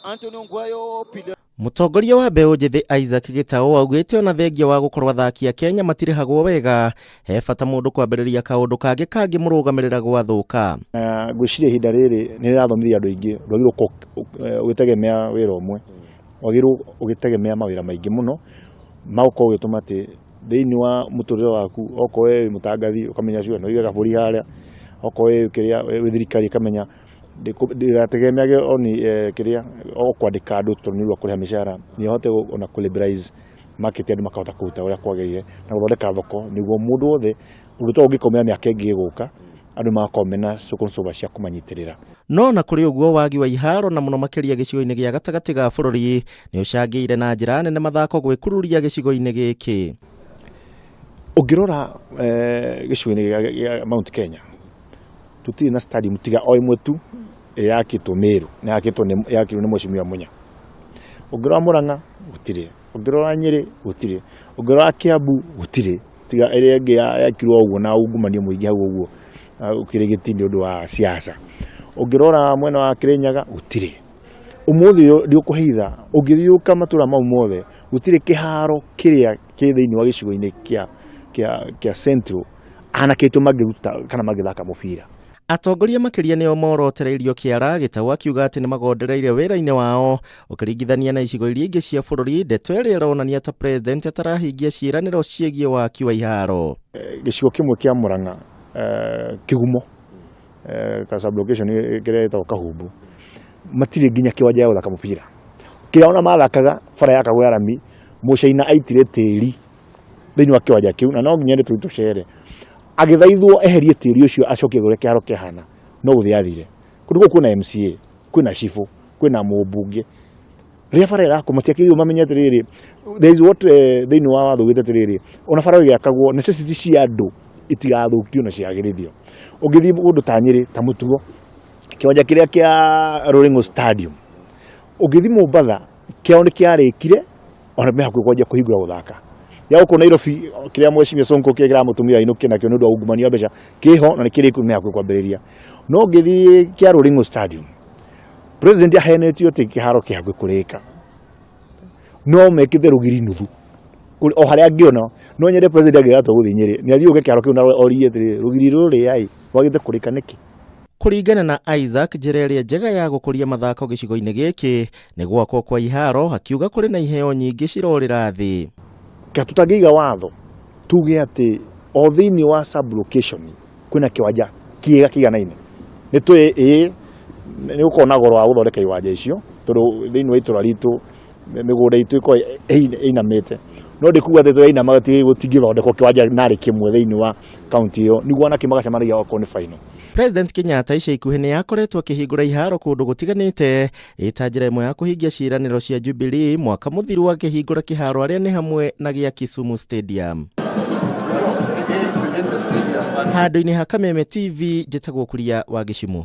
Anthony Ongwayo Pile. Mũtongoria wa mbeũ njĩthĩ Isaac Gĩtaũ augĩte ona thengia wa gũkorwo athaki a Kenya matirĩhagwo wega, he bata mũndũ kwambĩrĩria kaũndũ kangĩ kangĩmũrũgamĩrĩra gwathũka. Na ngwĩciria ihinda rĩrĩ nĩ rĩrathomithia andũ aingĩ ndwagĩrĩirwo gũkorwo ũgĩtegemea wĩra ũmwe, wagĩrĩirwo ũgĩtegemea mawĩra maingĩ mũno magũkorwo ũgĩtũma atĩ thĩinĩ wa mũtũrĩre waku, okorwo wĩ mũtangathi ũkamenya sure no ũige kabũri harĩa, okorwo wĩ kĩrĩa wĩ thirikari ĩkamenya ndĩgategemeage only kĩrĩa o kwandĩka andũ tondũ nĩ ũndũ wa kũrĩha mĩcara, nĩ ĩhote ona kũ liberalize market andũ makahota kũruta ũrĩa kwagĩrĩire na gũthondeka thoko nĩguo mũndũ wothe ũndũ ta ũyũ ũngĩkaumĩra mĩaka ĩngĩ ĩgũka andũ magakorwo mena soko cia kũmanyitĩrĩra. No ona kũrĩ ũguo, wagi wa iharo na mũno makĩria gĩcigo-inĩ gĩa gatagatĩ ga bũrũri nĩ ũcangĩire na njĩra nene mathako gwĩkururia gĩcigo-inĩ gĩkĩ. Ũngĩrora gĩcigo-inĩ gĩa Mount Kenya, tũtirĩ na stadium tiga o ĩmwe tu ĩrĩa yakĩtwo Meru, na yakĩtwo nĩ yakirwo nĩ Mheshimiwa Munya. Ũngĩrora Murang'a gũtirĩ, ũngĩrora Nyĩrĩ gũtirĩ, ũngĩrora Kiambu gũtirĩ, tiga ĩrĩa ĩngĩ yakirwo ũguo na ungumania mũingĩ hau ũguo ũkĩrĩgĩti nĩ ũndũ wa siasa. Ũngĩrora mwena wa Kĩrĩnyaga gũtirĩ. Ũmũthĩ ũyũ ndiũkũhitha, ũngĩthiũka matũra mau mothe gũtirĩ kĩharo kĩrĩa kĩ thĩinĩ wa gĩcigo-inĩ kĩa Central anake aitũ mangĩruta kana mangĩthaka mũbira. Atongoria makĩria nĩo morotereirio kĩara, Gĩtaũ akiuga atĩ nĩ magondereire wĩra-inĩ wao ũkĩringithania na icigo iria ingĩ cia bũrũri, ndeto ĩrĩa ĩronania ta president atarahingia ciĩranĩro ciĩgiĩ waki wa iharo. Gĩcigo kĩmwe kĩa Murang'a, Kĩgumo, ka sub-location kĩrĩa gĩtagwo Kahumbu, matirĩ nginya kĩwanja gĩa gũthaka mũbira. Kĩrĩa ona mathakaga bara yakagwo ya rami, mũcaina aitire tĩri thĩinĩ wa kĩwanja kĩu na no nginya tũthiĩ tũcere. Agĩthaithwo eherie tĩri ũcio acokie ũrĩa kĩharo kĩhana, no gũthiĩ athire. Kũndũ kũu kwĩna MCA, kwĩna cibũ, kwĩna mũmbunge. Rĩrĩa bara ĩrakwo matiakĩrĩirwo mamenye atĩrĩrĩ, there is what thĩinĩ wa watho ugĩte atĩrĩrĩ, ona bara ĩgĩakagwo necessity cia andũ itigathũkio na ciagĩrithio. Ũngĩthiĩ kũndũ ta Nyĩrĩ ta Mũtugo, kĩwanja kĩrĩa kĩa Ruring'u Stadium, ũngĩthiĩ Mombatha kĩao nĩ kĩarĩkire ona me hakuhĩ kwanjia kũhingũra gũthaka. Ya gũkũ Nairobi kĩrĩa Mheshimiwa Sonko kĩrĩa kĩramũtũmire ainũke nakĩo nĩ ũndũ wa ungumania wa mbeca kĩho na nĩ kĩrĩku me hakuhĩ kwambĩrĩria. No ũngĩthiĩ kĩa Ruring'u Stadium, president ahenetio atĩ kĩharo kĩ hakuhĩ kũrĩka, no mekĩte rũgiri nuthu o harĩa angĩona. No nyende president angĩgatua gũthiĩ Nyĩrĩ nĩ athiĩ ũke kĩharo kĩu na orie atĩrĩrĩ, rũgiri rũrĩ ai rwagĩte kũrĩka nĩkĩ? Kũringana na Isaac, njĩra ĩrĩa njega ya gũkũria mathako gĩcigo-inĩ gĩkĩ nĩ gwakwo kwa iharo, akiuga kũrĩ na iheo nyingĩ cirorĩra thĩ. Tũtangĩiga watho tuge atĩ o thĩinĩ wa sub location kwĩna kĩwanja kĩega kĩiganaine, nĩ tũĩ ĩĩ nĩ gũkorwo na goro wa gũthondeka iwanja icio tondũ thĩinĩ wa itũra ritũ mĩgũnda itũ ĩkoragwo ĩinamĩte, no ndĩkuga atĩ tũrainama gũtingĩthondekwo kĩwanja narĩ kĩmwe thĩinĩ wa kaunti ĩyo nĩguo anake magacemanagia okorwo nĩ final. President Kenyatta ica ikuhĩ nĩ akoretwo akĩhingũra iharo kũndũ gũtiganĩte ĩta njĩra ĩmwe ya kũhingia ciĩranĩro cia Jubilee, mwaka mũthiru akĩhingũra kĩharo arĩa nĩ hamwe na gĩa Kisumu Stadium. Handũ-inĩ ha Kameme TV, njĩtagwo Kuria wa Gĩcumu.